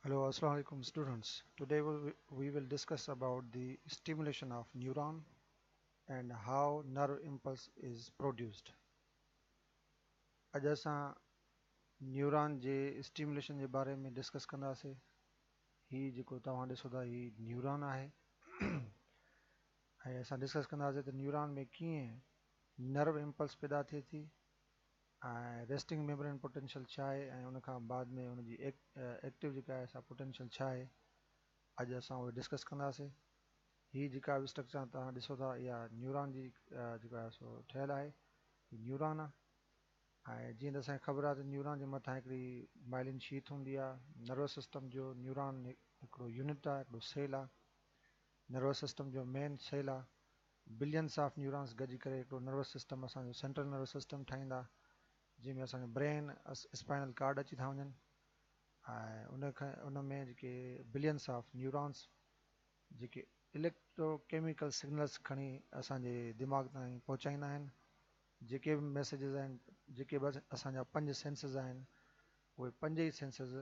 Hello, Assalamu alaikum students. Today we will discuss about the stimulation of neuron and how nerve impulse is produced. اڄ اسان نيوران جي stimulation جي باري ۾ discuss ڪنداسين. هي جيڪو توهان ڏسو ٿا هي نيوران آهي ۽ اسان ڊسڪس ڪنداسين ته نيوران ۾ ڪيئن نرو امپلس پيدا ٿئي ٿي ۽ ريسٽنگ ميمبرين پوٽينشل ڇا آهي ۽ ان کان بعد ۾ ان جي ايڪٽو جيڪا آهي سا پوٽينشل ڇا آهي، اڄ اسان اهي ڊسڪس ڪنداسين. هي جيڪا به اسٽرڪچر توهان ڏسو ٿا اها نيوران جي جيڪا آهي سو ٺهيل آهي. هي نيوران آهي ۽ جيئن ته اسان کي خبر آهي ته نيوران جي مٿان هڪڙي مائلين شيٿ هوندي آهي. نروس سسٽم جو نيوران هڪڙو يونٽ آهي، هڪڙو سيل آهي، نروس سسٽم جو مين سيل آهي. بلينس آف نيورانس گڏجي ڪري هڪڙو نروس سسٽم اسان جو سينٽرل نروس سسٽم ٺاهيندا، جنهن ۾ اسان جو برين اسپائنل ڪارڊ اچي ٿا وڃن ۽ ان کان ان ۾ جيڪي بلينس آف نيورانس جيڪي اليڪٽرو ڪيميڪل سگنلس کڻي اسان جي دماغ تائين پهچائيندا آهن. جيڪي به ميسيجز آهن، جيڪي به اسان جا پنج سينسز آهن، اهي پنج ئي سينسز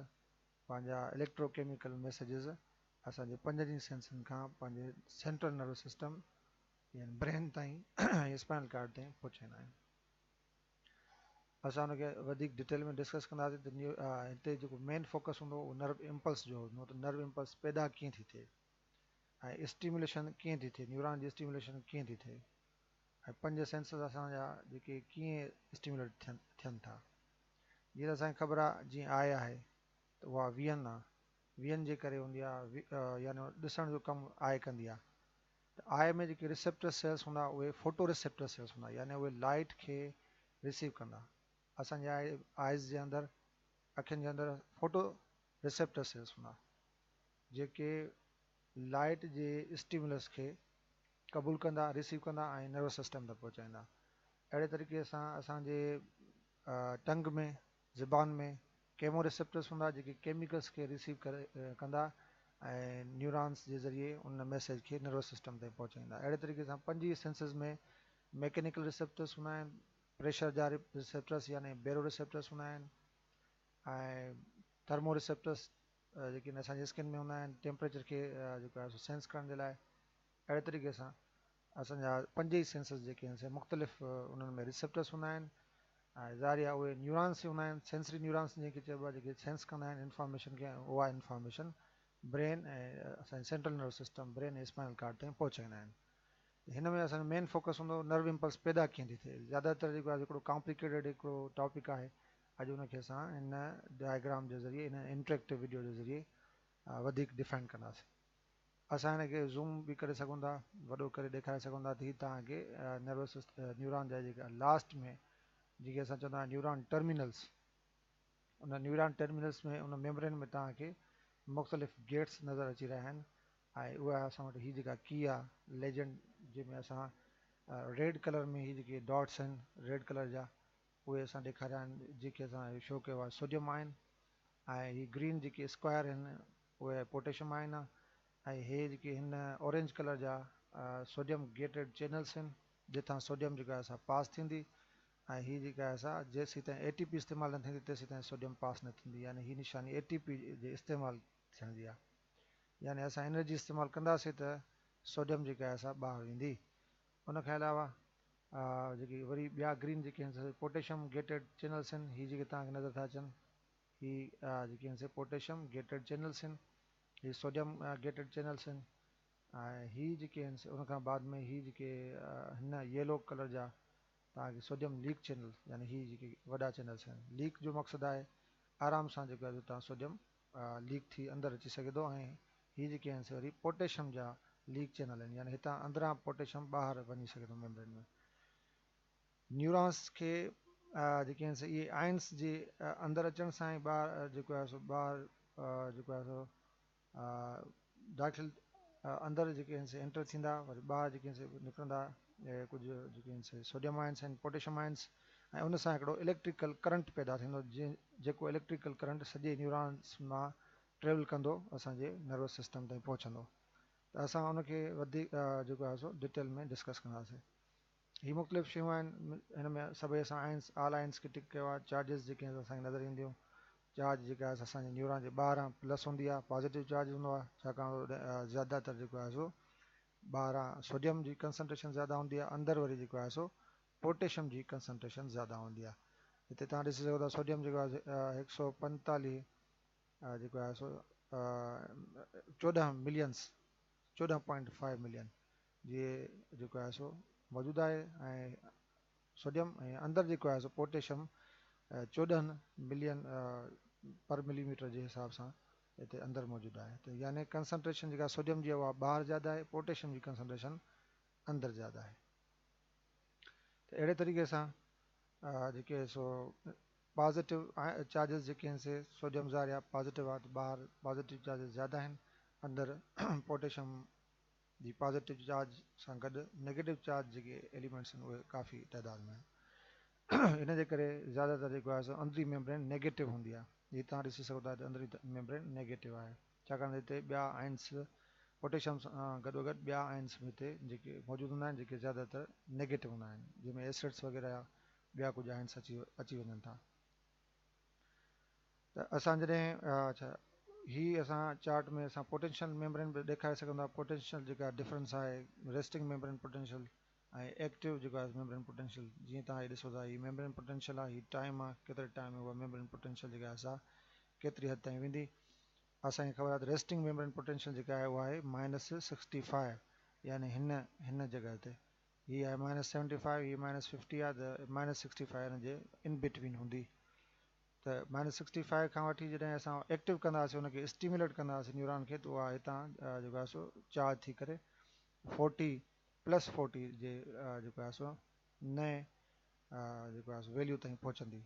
پنهنجا اليڪٽرو ڪيميڪل ميسيجز اسان جي پنجن ئي سينسن کان پنهنجي سينٽرل نروس سسٽم يعني برين تائين ۽ اسپائنل ڪارڊ تائين پهچائيندا آهن. اسان ان کي وڌيڪ ڊيٽيل ۾ ڊسڪس ڪنداسين ته هتي جيڪو مين فوڪس هوندو اهو نرو امپلس جو هوندو ته نرو امپلس پيدا ڪيئن ٿي ٿئي ۽ اسٽيموليشن ڪيئن ٿي ٿئي، نيوران جي اسٽيموليشن ڪيئن ٿي ٿئي ۽ پنج سينسز اسان جا جيڪي ڪيئن اسٽيموليٽ ٿين ٿا. جيئن ته اسان کي خبر آهي جيئن آء آهي ته اها ويئن آهي، ويئن جي ڪري هوندي آهي يعني ڏسڻ جو ڪم آء ڪندي آهي ته آء ۾ جيڪي ريسيپٽر سيلس هوندا اهي فوٽو ريسيپٽر سيلس هوندا يعني اهي لائٽ کي ريسيو ڪندا. اسان جي آئز جي اندر، اکين جي اندر فوٽو ريسيپٽر سيلس هوندا جيڪي لائٽ جي اسٽيمولس کي قبول ڪندا، ريسيو ڪندا ۽ نروس سسٽم تائين پهچائيندا. اهڙي طريقي سان اسان جي ٽنگ ۾، زبان ۾ ڪيمو ريسيپٽرس هوندا جيڪي ڪيميڪلس کي ريسيو ڪري ڪندا ۽ نيورانس جي ذريعي ان ميسيج کي نروس سسٽم تائين پهچائيندا. اهڙي طريقي سان پنج ئي سينسز ۾ ميڪينيڪل ريسيپٽرس هوندا آهن، پريشر جا ريسيپٽرس يعني بيرو ريسيپٽرس هوندا آهن ۽ ٿرمو ريسيپٽرس جيڪي اسان جي اسڪن ۾ هوندا آهن ٽيمپريچر کي جيڪو آهي سو سينس ڪرڻ جي لاء. اهڙي طريقي سان اسان جا پنج ئي سينسز جيڪي آهن سي مختلف انهن ۾ ريسيپٽرس هوندا آهن ۽ ظاهري آهي اهي نيورانس ئي هوندا آهن، سينسري نيورانس جنهن کي چئبو آهي جيڪي سينس ڪندا آهن انفارميشن کي ۽ اها انفارميشن برين ۽ اسان جي central nervous system, brain ۽ spinal cord تائين پهچائيندا آهن. هن ۾ اسان جو مين فوڪس هوندو نرو امپلس پيدا ڪيئن ٿي ٿئي. زياده تر جيڪو آهي هڪڙو ڪامپليڪيٽيڊ هڪڙو ٽاپڪ آهي، اڄ ان کي اسان هن ڊائگرام جي ذريعي، هن انٽريڪٽو وڊيو جي ذريعي وڌيڪ ڊفائن ڪنداسين. اسان هن کي زوم به ڪري سگهون ٿا، وڏو ڪري ڏيکاري سگهون ٿا ته هي توهان کي نروس نيوران جا جيڪا لاسٽ ۾ جيڪي اسان چوندا آهيون نيوران ٽرمينلز، ان نيوران ٽرمينلز ۾ ان ميمبرين ۾ توهان کي مختلف گيٽس نظر اچي رهيا آهن ۽ اها اسان وٽ هي جيڪا ڪي آهي ليجنڊ جنهن ۾ اسان ريڊ ڪلر ۾ هي جيڪي ڊاٽس آهن ريڊ ڪلر جا اهي اسان ڏيکاريا آهن جيڪي اسان شو ڪيو آهي سوڊيم آئن ۽ هي گرين جيڪي اسڪوائر آهن اهي پوٽيشيم آئن ۽ هي جيڪي هن اورينج ڪلر جا سوڊيم گيٽيڊ چينلس آهن جتان سوڊيم جيڪا آهي سا پاس ٿيندي ۽ هي جيڪا آهي سا جيسين تائين اي ٽي پي استعمال نه ٿيندي تيسين تائين سوڊيم پاس نه ٿيندي يعني هي نشاني اي ٽي پي جي استعمال ٿيڻ جي آهي يعني اسان انرجي استعمال ڪنداسين ته سوڊيم جيڪا آهي سا ٻاهر ويندي. ان کان علاوه جيڪي وري ٻيا گرين جيڪي آهن پوٽيشيم گيٽيڊ چينلس آهن هي جيڪي توهان کي نظر ٿا اچن هي جيڪي آهن سي پوٽيشيم گيٽيڊ چينلس آهن، هي سوڊيم گيٽيڊ چينلس آهن ۽ هي جيڪي آهن سي ان کان بعد ۾ هي جيڪي هن ييلو ڪلر جا توهان کي سوڊيم ليڪ چينل يعني هي جيڪي وڏا چينلس آهن. ليڪ جو مقصد آهي آرام سان جيڪو آهي توهان سوڊيم ليڪ ٿي اندر اچي سگهي ٿو ۽ هي جيڪي آهن سي وري پوٽيشيم جا ليڪ چينل آهن يعني هتان اندران پوٽيشيم ٻاهر وڃي سگهي ٿو ميمبرين ۾. نيورانس کي جيڪي آهن سي اهي آئنس جي اندر اچڻ سان ئي ٻاهر جيڪو آهي سو ٻاهر جيڪو آهي سو داخل اندر جيڪي آهن سي انٽر ٿيندا وري ٻاهر جيڪي آهن سي نڪرندا ڪجهه جيڪي آهن سي سوڊيم آئنس آهن پوٽيشيم آئنس ۽ ان سان هڪڙو اليڪٽريڪل ڪرنٽ پيدا ٿيندو جنهن جيڪو اليڪٽريڪل ڪرنٽ سڄي نيورانس مان ٽريول ڪندو اسان جي نروس سسٽم تائين پهچندو ته اسان ان کي وڌيڪ جيڪو آهي سو ڊيٽيل ۾ ڊسڪس ڪنداسين. هي مختلف شيون آهن هن ۾ سڀئي اسان آئنس آل آئنس کي ٽڪ ڪيو آهي چارجز جيڪي آهن اسان کي نظر اينديون چارج جيڪا آهي اسان جي نيوران جي ٻاهران پلس هوندي آهي، پازيٽو چارج هوندو آهي، ڇاڪاڻ زياده تر جيڪو آهي سو ٻاهران سوڊيم جي ڪنسنٽريشن زياده هوندي آهي، اندر وري جيڪو آهي سو پوٽيشيم جي ڪنسنٽريشن زياده هوندي آهي. هتي توهان ڏسي سگهو ٿا سوڊيم جيڪو آهي 145 جيڪو آهي سو 14 ملينس 14.5 ملين جي جيڪو آهي سو موجود آهي ۽ سوڊيم ۽ اندر جيڪو آهي سو پوٽيشيم 14 ملين پر ملي ميٽر جي حساب سان هتي اندر موجود آهي. ته يعني ڪنسنٽريشن جيڪا سوڊيم جي اها ٻاهر زياده آهي، پوٽيشيم جي ڪنسنٽريشن اندر زياده آهي. ته اهڙي طريقي سان جيڪي سو پازيٽو چارجز جيڪي آهن سي سوڊيم ظاهر آهي پازيٽو آهي ته ٻاهر پازيٽو چارجز زياده آهن، اندر پوٽيشيم جي پازيٽو چارج سان گڏ نيگيٽو چارج جيڪي ايليمينٽس آهن اهي ڪافي تعداد ۾ آهن. ان جي ڪري زياده تر جيڪو آهي سو اندري ميمبرين نيگيٽو هوندي آهي. هي توهان ڏسي سگهو ٿا ته اندري ميمبرين نيگيٽو آهي، ڇاڪاڻ ته هتي ٻيا آئنس پوٽيشيم سان گڏوگڏ ٻيا آئنس به هتي جيڪي موجود هوندا آهن جيڪي زياده تر نيگيٽو هوندا آهن، جنهن ۾ ايسڊس وغيره يا ٻيا ڪجهه آئنس اچي وڃن ٿا. ته اسان جڏهن اڇا هي اسان چارٽ ۾ اسان پوٽينشل ميمبرين به ڏيکاري سگهون ٿا. پوٽينشل جيڪا ڊفرنس آهي ريسٽنگ ميمبرين پوٽينشل ۽ ايڪٽو جيڪو آهي ميمبرين پوٽينشل، جيئن توهان هي ڏسو ٿا هي ميمبرين پوٽينشل آهي، هي ٽائيم آهي ڪيتري ٽائيم ۾ اها ميمبرين پوٽينشل جيڪا آهي سا ڪيتري حد تائين ويندي. اسان کي خبر آهي ته ريسٽنگ ميمبرين پوٽينشل جيڪا آهي اها آهي مائنس 65، يعني هن هن جڳهه تي هي آهي مائنس 75، هي مائنس 50 آهي ته مائنس 65 ان جي ان بٽوين هوندي. ته مائنس 65 کان وٺي جڏهن اسان ايڪٽو ڪنداسين ان کي اسٽيموليٽ ڪنداسين نيوران کي ته اها هتان جيڪو آهي سو چارج ٿي ڪري 40 پلس 40 جي جيڪو آهي سو نئين جيڪو آهي سو ويليو تائين پهچندي،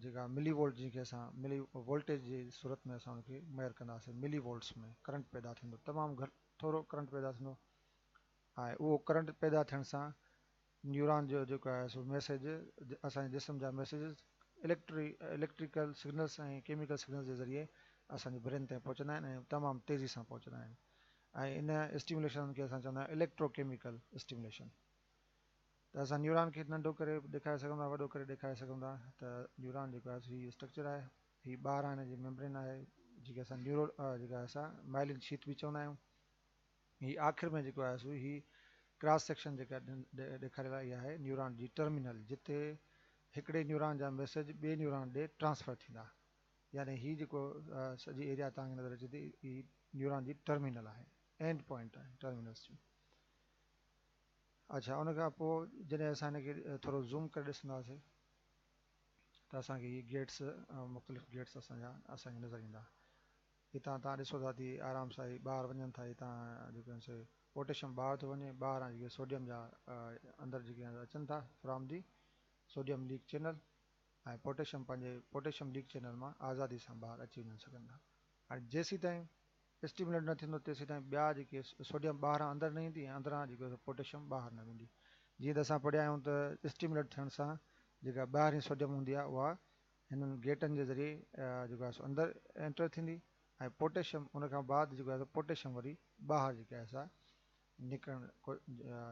جيڪا ملي وولٽ جنهن کي اسان ملي وولٽيج جي صورت ۾ اسان ان کي ميئر ڪنداسين. ملي وولٽس ۾ ڪرنٽ پيدا ٿيندو، تمام گهٽ ٿورو ڪرنٽ پيدا ٿيندو ۽ اهو ڪرنٽ پيدا ٿيڻ سان نيوران جو جيڪو آهي سو ميسيج اسان جي جسم جا messages electrical signals ۽ chemical signals جي ذريعي اسان جي برين تائين پهچندا آهن ۽ تمام تيزي سان پهچندا آهن ۽ ان اسٽيموليشن کي اسان چوندا آهيون اليڪٽرو ڪيميڪل اسٽيموليشن. ته اسان نيوران کي ننڍو ڪري ڏيکاري سگهون ٿا، وڏو ڪري ڏيکاري سگهون ٿا. ته نيوران جيڪو آهي هي اسٽرڪچر آهي، هي ٻاهران هن جي ميمبرين آهي جيڪي اسان نيورو جيڪا اسان مائلين شيٿ به چوندا آهيون. هي آخر ۾ جيڪو آهي سو هي ڪراس سيڪشن جيڪا ڏيکاريل آهي اها آهي نيوران جي ٽرمينل، جتي هڪڙي نيوران جا ميسيج ٻئي نيوران ڏي ٽرانسفر ٿيندا. يعني هي جيڪو سڄي ايريا توهان کي نظر اچي ٿي هي نيوران جي ٽرمينل آهي، اينڊ پوائنٽ آهي ٽرمينلس جو. اڇا ان کان پوء جڏهن اسان هن کي ٿورو زوم ڪري ڏسنداسين ته اسان کي هي گيٽس مختلف گيٽس اسان کي نظر ايندا. هتان توهان ڏسو ٿا ته هي آرام سان هي ٻاهر وڃن ٿا، هتان جيڪو آهي سو پوٽيشيم ٻاهر ٿو وڃي، ٻاهران جيڪي سوڊيم جا اندر جيڪي اچن ٿا from the sodium leak channel ۽ potassium پنهنجي پوٽيشيم ليڪ چينل مان آزادي سان ٻاهر اچي وڃي سگهن ٿا. هاڻي جيسيتائين اسٽيموليٽ نه ٿيندو تيسيتائين ٻيا جيڪي سوڊيم ٻاهران اندر نه ايندي ۽ اندران جيڪو پوٽيشيم ٻاهر نه ويندي. جيئن ته اسان پڙهيا آهيون ته اسٽيموليٽ ٿيڻ سان جيڪا ٻاهرين سوڊيم هوندي آهي اها هنن گيٽن جي ذريعي جيڪو آهي سو اندر انٽر ٿيندي ۽ پوٽيشيم ان کان بعد جيڪو آهي سو پوٽيشيم وري ٻاهر جيڪا آهي سا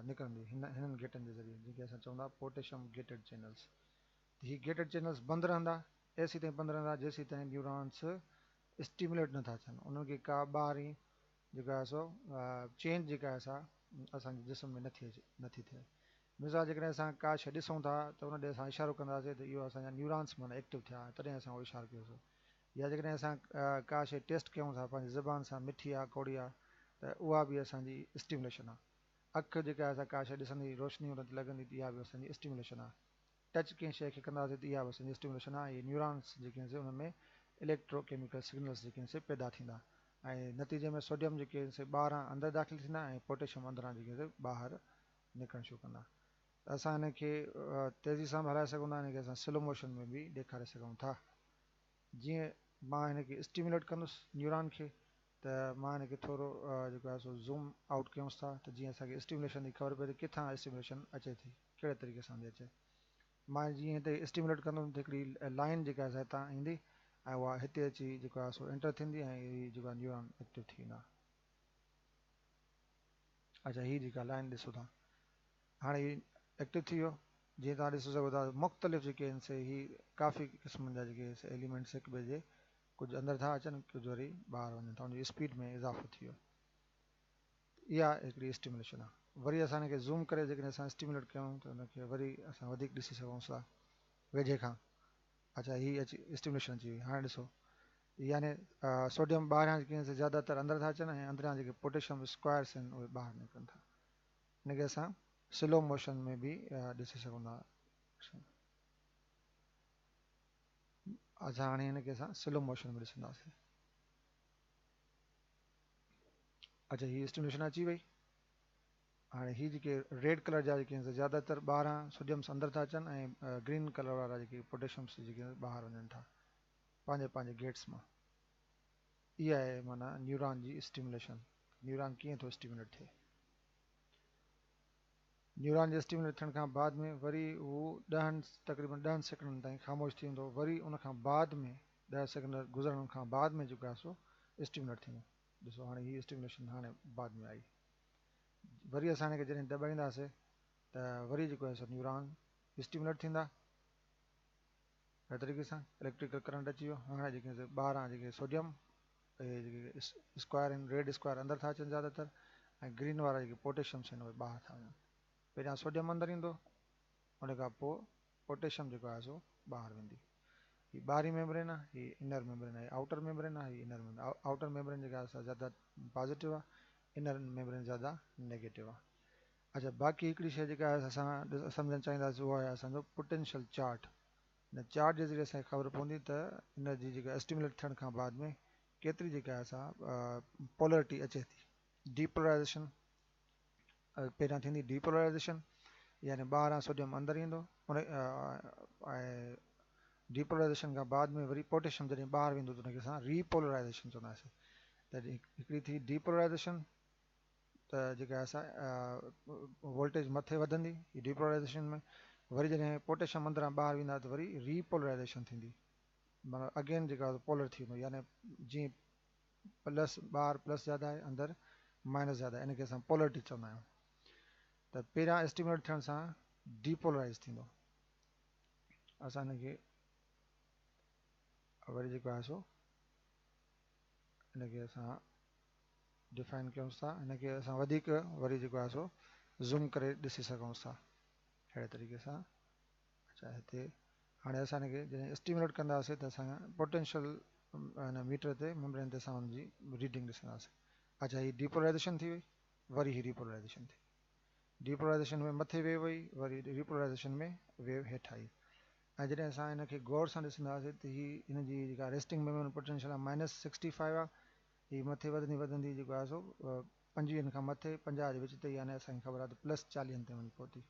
نڪرندي هنن گيٽن جي ذريعي، جنهن کي اسان چون ٿا پوٽيشيم گيٽيڊ چينلز. ته هي گيٽيڊ چينلز بند رهندا، ايسيتائين بند رهندا جيسيتائين نيورانس اسٽيموليٽ نٿا ٿين، انهن کي ڪا ٻاهرين جيڪا آهي سو چينج جيڪا آهي سا اسان جي جسم ۾ نٿي اچي نٿي ٿئي. مثال جيڪڏهن اسان ڪا شيء ڏسون ٿا ته ان ڏي اسان اشارو ڪنداسين ته اهو اسان جا نيورانس معنيٰ ايڪٽو ٿيا تڏهن اسان اهو اشارو ڪيوسين. يا جيڪڏهن اسان ڪا شيء ٽيسٽ ڪيون ٿا پنهنجي زبان سان مٺي آهي ڪوڙي آهي ته اها به اسان جي اسٽيموليشن آهي. اک جيڪا آهي سا ڪا شيء ڏسندي روشني ان تي لڳندي ته اها به اسان جي اسٽيموليشن آهي. ٽچ ڪنهن شيء کي ڪنداسين ته اها به اسان جي اسٽيموليشن آهي. اهي نيورانس جيڪي آهن سي انهن ۾ اليڪٽرو ڪيميڪل سگنلس جيڪي آهن سي پيدا ٿيندا ۽ نتيجي ۾ سوڊيم جيڪي آهن سي ٻاهران اندر داخل ٿيندا ۽ پوٽيشيم اندران جيڪي آهن سي ٻاهر نڪرڻ شروع ڪندا. ته اسان هن کي تيزي سان به هلائي سگهون ٿا، هن کي اسان سلو موشن ۾ به ڏيکاري سگهون ٿا. جيئن مان هن کي اسٽيموليٽ ڪندس نيوران کي ته مان هن کي ٿورو جيڪو آهي سو زوم آئوٽ ڪيونس ٿا ته جيئن اسان کي اسٽيموليشن جي خبر پئي ته ڪٿان اسٽيموليشن اچي ٿي، ڪهڙي طريقي سان ٿي اچي. مان جيئن هتي اسٽيموليٽ ڪندم ته هڪڙي لائن جيڪا آهي سا هتان ايندي ۽ اها هتي اچي جيڪو آهي سو انٽر ٿيندي ۽ هي جيڪو آهي نيوران ايڪٽو ٿي ويندا. اچا هي جيڪا لائن ڏسو ٿا هاڻي هي ايڪٽو ٿي ويو. جيئن توهان ڏسي سگهو ٿا مختلف جيڪي آهن سي هي ڪافي قسمن جا جيڪي ايليمينٽس هڪ ٻئي جي ڪجهه اندر ٿا اچن ڪجهه وري ٻاهر وڃن ٿا ان جي اسپيڊ ۾ اضافو ٿي ويو. اها هڪڙي اسٽيموليشن آهي. وري اسان هن کي زوم ڪري جيڪڏهن اسان اسٽيموليٽ ڪيون ته ان کي وري اسان وڌيڪ ڏسي سگهون ٿا ويجهي کان. اڇا هي اچي اسٽيموليشن اچي وئي. هاڻي ڏسو يعني سوڊيم ٻاهريان جيڪي آهن سي زياده تر اندر ٿا اچن ۽ اندريان جيڪي پوٽيشيم اسڪوائرس آهن اهي ٻاهر نڪرن ٿا. ان کي اسان سلو موشن ۾ به ڏسي سگهون ٿا. اڇا هاڻي هن کي اسان سلو موشن ۾ ڏسنداسين. اڇا هي اسٽيموليشن اچي وئي. هاڻي هي جيڪي ريڊ ڪلر جا جيڪي آهن زياده تر ٻاهران سوڊيمس اندر ٿا اچن ۽ گرين ڪلر وارا جيڪي پوٽيشيمس جيڪي ٻاهر وڃن ٿا پنهنجي پنهنجي گيٽس مان. اها آهي معنيٰ نيوران جي اسٽيموليشن. نيوران ڪيئن ٿو اسٽيموليٽ ٿئي. نيوران جي اسٽيموليٽ ٿيڻ کان بعد ۾ وري هو ڏهن تقريبن ڏهن سيڪنڊن تائين خاموش ٿي ويندو. وري ان کان بعد ۾ 10 سيڪنڊ گذرڻ کان بعد ۾ جيڪو آهي سو اسٽيموليٽ ٿيندو. ڏسو هاڻي هي اسٽيموليشن هاڻي بعد ۾ آئي. وري اسان هن کي جڏهن دٻائينداسي ته وري جيڪو آهي سو نيوران اسٽيموليٽ ٿيندا. اهڙي طريقي سان اليڪٽريڪل ڪرنٽ اچي ويو. هاڻي جيڪي ٻاهران جيڪي سوڊيم اهي جيڪي اسڪوائر آهن ريڊ اسڪوائر اندر ٿا اچن زياده تر ۽ گرين وارا جيڪي پوٽيشيمس آهن اهي ٻاهر ٿا وڃن. پهريان سوڊيم اندر ايندو ان کان پوء پوٽيشيم جيڪو آهي سو ٻاهر ويندي. هي ٻاهرين ميمبرين آهي، هي انر ميمبرين آهي، آئوٽر ميمبرين آهي، هي انر ميمبرين. آئوٽر ميمبرين جيڪا آهي سا زياده پازيٽو آهي، انر ميمبرين زياده نيگيٽو آهي. اڇا باقي هڪڙي شيء جيڪا اسان سمجهڻ چاهينداسين اهو آهي اسان جو پوٽينشل چارٽ. هن چارٽ جي ذريعي اسان کي خبر پوندي ته ان جي جيڪا اسٽيموليٽ ٿيڻ کان بعد ۾ ڪيتري جيڪا آهي سا پولرٽي اچي ٿي. ڊيپولرائزيشن پهريان ٿيندي ڊيپولرائزيشن يعني ٻاهران سوڊيم اندر ايندو ان ۽ ڊيپولرائزيشن کان بعد ۾ وري پوٽيشيم جڏهن ٻاهر ويندو ته ان کي اسان ريپولرائزيشن چونداسين. ته هڪڙي ٿي ڊيپولرائزيشن ته جيڪا آهي سا وولٽيج مٿي وڌندي ڊيپولرائزيشن ۾، وري جڏهن پوٽيشيم اندران ٻاهر ويندا ته وري ريپولرائزيشن ٿيندي معنيٰ اگين جيڪا پولر ٿي ويندو يعني جيئن پلس ٻاهر پلس زياده آهي اندر مائنس زياده آهي ان کي اسان پولرٽي چوندا آهيون. ته پهريان اسٽيموليٽ ٿيڻ سان ڊيپولرائز ٿيندو. اسان ان کي وري جيڪو آهي سو ان کي اسان ڊفائن ڪيون ٿا. ان کي اسان وڌيڪ وري جيڪو آهي سو زوم ڪري ڏسي سگهون ٿا اهڙي طريقي سان. اڇا هتي هاڻي اسان ان کي جڏهن اسٽيموليٽ ڪنداسين ته اسان پوٽينشل هن ميٽر تي ميمبرين تي اسان ان جي ريڊنگ ڏسنداسين. اڇا هي ڊيپولرائزيشن ٿي وئي، وري هي ريپولرائزيشن ٿي. ڊيپولرائزيشن ۾ مٿي ويو وئي، وري ريپولرائزيشن ۾ ويو هيٺ آئي. ۽ جڏهن اسان هن کي غور سان ڏسنداسين ته هي هن جي جيڪا ريسٽنگ ميمبرين پوٽينشل آهي مائنس سڪسٽي فائيو آهي، هي مٿي وڌندي وڌندي جيڪو آهي سو 25 کان مٿي 50 جي وچ تي يعني اسان کي خبر آهي ته پلس 40 تي وڃي پهتي.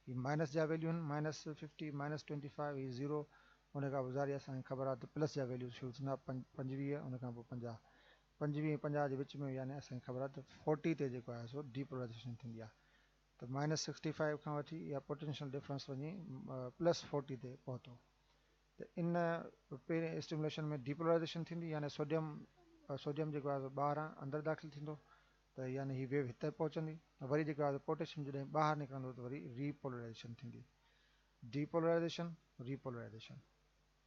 هي مائنس جا ويليو آهن مائنس 50 مائنس 25 هي 0 ان کان پوء ظاهري اسان کي خبر آهي ته پلس جا ويليو شروع ٿيندا 25 ان کان پوء 50 25 ۽ 50 جي وچ ۾ يعني اسان کي خبر آهي ته 40 تي جيڪو آهي سو ڊيپولرائزيشن ٿيندي آهي ته مائنس 65 کان وٺي اها پوٽينشل ڊفرنس وڃي پلس 40 تي پهتو. ته ان پهرين اسٽيموليشن ۾ ڊيپولرائزيشن ٿيندي يعني سوڊيم جيڪو آهي سو ٻاهران اندر داخل ٿيندو ته يعني هي ويو هتي پهچندي. وري جيڪو آهي پوٽيشيم جڏهن ٻاهر نڪرندو ته وري ريپولرائزيشن ٿيندي. ڊيپولرائزيشن ريپولرائزيشن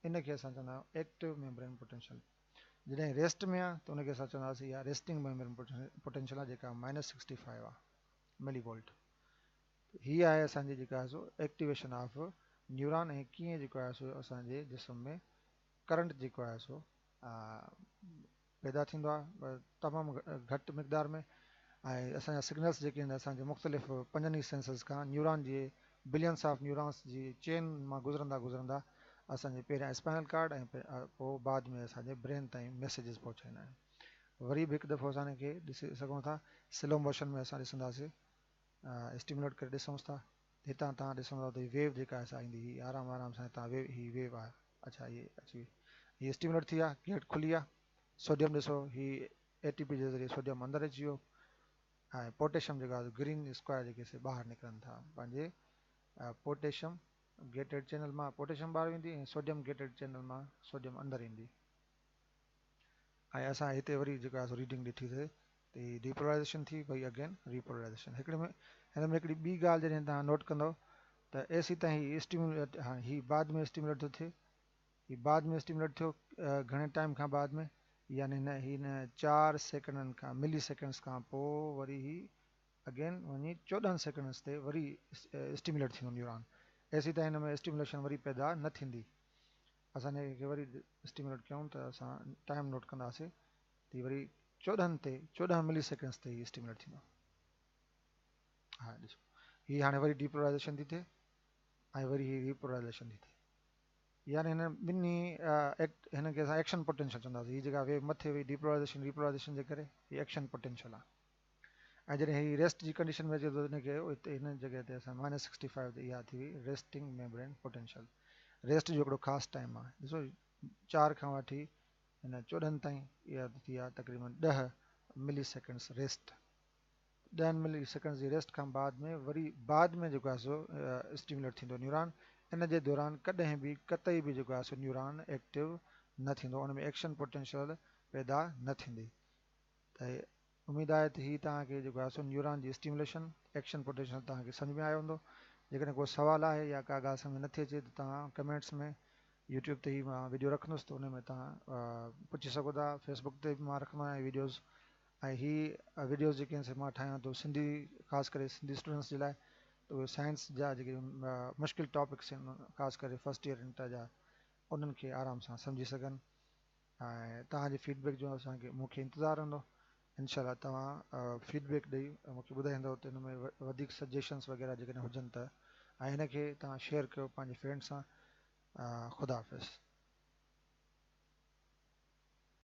ان کي اسان چوندا آهيون ايڪٽو ميمبرين پوٽينشل. جڏهن ريسٽ ۾ آهي ته ان کي اسان چونداسين اها ريسٽنگ ميمبرين پوٽينشل آهي جيڪا مائنس سڪسٽي فائيو آهي ملي وولٽ. هي آهي اسان جي جيڪا آهي سو ايڪٽيويشن آف نيوران ۽ ڪيئن جيڪو آهي سو اسان جي جسم ۾ ڪرنٽ جيڪو آهي سو پيدا ٿيندو آهي تمام گهٽ مقدار ۾ ۽ اسان جا سگنلس جيڪي آهن اسان جي مختلف پنجن ئي سينسز کان نيوران جي بلينس آف نيورانس جي چين مان گذرندا گذرندا اسان جي پهريان اسپائنل ڪارڊ ۽ پوء بعد ۾ اسان جي برين تائين ميسيجز پهچائيندا آهن. وري به هڪ دفعو اسان کي ڏسي سگهون ٿا سلو موشن ۾ اسان ڏسنداسين اسٽيموليٽ ڪري ڏسونس ٿا. هتان توهان ڏسندا ته هي ويو جيڪا آهي سا ايندي هي آرام آرام سان هتان ويو هي ويو آهي. اڇا هي اچي وئي هي اسٽيموليٽ ٿي ويا گيٽ کلي ويا. سوڊيم ڏسو هي اي ٽي پي جي ذريعي سوڊيم اندر اچي ويو ۽ پوٽيشيم جيڪا آهي گرين اسڪوائر جيڪي سي ٻاهر نڪرن ٿا پنهنجي پوٽيشيم گيٽيڊ چينل مان پوٽيشيم ٻاهر ويندي ۽ سوڊيم گيٽيڊ چينل مان سوڊيم اندر ايندي. ۽ اسان هتي وري جيڪا آهي سو ريڊنگ ڏٺي سي ته هي ڊيپولرائزيشن ٿي وري اگين ريپولرائزيشن. هڪڙي ۾ هن ۾ هڪڙي ٻي ڳالهه جڏهن توهان نوٽ ڪندؤ ته ته ايسيتائين هي اسٽيموليٽ هاڻي هي بعد ۾ اسٽيموليٽ ٿو ٿئي هي بعد ۾ اسٽيموليٽ ٿيو گهڻي ٽائيم کان بعد ۾ يعني هن هن چار سيڪنڊن کان ملي سيڪنڊس کان پوء وري هي اگين وڃي 14 سيڪنڊس تي وري اسٽيموليٽ ٿيندو نيوران. ايسيتائين هن ۾ اسٽيموليشن وري پيدا نه ٿيندي. اسان هن کي وري اسٽيموليٽ ڪيون ته اسان ٽائيم نوٽ ڪنداسي ته هي وري 14 تي 14 ملي سيڪنڊس تي هي اسٽيموليٽ ٿيندو. ها ڏسو هي هاڻي وري ڊيپولرائيزيشن ٿي ٿئي ۽ وري هي ريپولرائيزيشن ٿي ٿئي. يعني هن ٻنهي ايڪٽ هن کي اسان ايڪشن پوٽينشل چونداسين. هي جيڪا ويو مٿي وئي ڊيپولرائيزيشن ريپولرائيزيشن جي ڪري هي ايڪشن پوٽينشل آهي. ۽ جڏهن هي ريسٽ جي ڪنڊيشن ۾ اچي ٿو هن کي اتي هن جڳهه تي اسان مائنس 65 تي اها ٿي وئي ريسٽنگ ميمبرين پوٽينشل. ريسٽ جو هڪڙو خاص ٽائيم آهي. ڏسو 4 کان وٺي هن 14 تائين اها ٿي آهي تقريبن 10 ملي سيڪنڊس ريسٽ. 10 ملي سيڪنڊس جي ريسٽ کان بعد ۾ وري بعد ۾ جيڪو آهي سو اسٽيموليٽ ٿيندو نيوران. ان جي دوران ڪڏهن به قطعي به جيڪو آهي سو نيوران ايڪٽو نه ٿيندو، ان ۾ ايڪشن پوٽينشل پيدا نه ٿيندي. ته اميد آهي ته هي توهان کي جيڪو آهي سو نيوران جي اسٽيموليشن ايڪشن پوٽينشل توهان کي سمجهه ۾ آيو هوندو. جيڪڏهن ڪو سوال آهي يا ڪا ڳالهه سمجهه نٿي اچي ته توهان ڪمينٽس ۾ يوٽيوب تي هي مان ويڊيو رکندس ته ان ۾ توهان پڇي سگهو ٿا. فيسبڪ تي به مان رکندو آهيان ويڊيوز ۽ هي ويڊيوز جيڪي آهن سي مان ٺاهيان ٿو سنڌي خاص ڪري سنڌي اسٽوڊنٽس جي لاء ته اهي سائنس جا جيڪي مشڪل ٽاپڪس آهن خاص ڪري فرسٽ ايئر انٽر جا انهن کي آرام سان سمجهي سگهن. ۽ توهان جي فيڊبيڪ جو اسانکي مونکي انتظار رهندو. انشاء الله توهان فيڊبيڪ ڏئي مونکي ٻڌائيندو ته ان ۾ وڌيڪ سجيشنس وغيره جيڪڏهن هجن ته ۽ هن کي توهان شيئر ڪيو پنهنجي فرينڊ سان. خدا حافظ.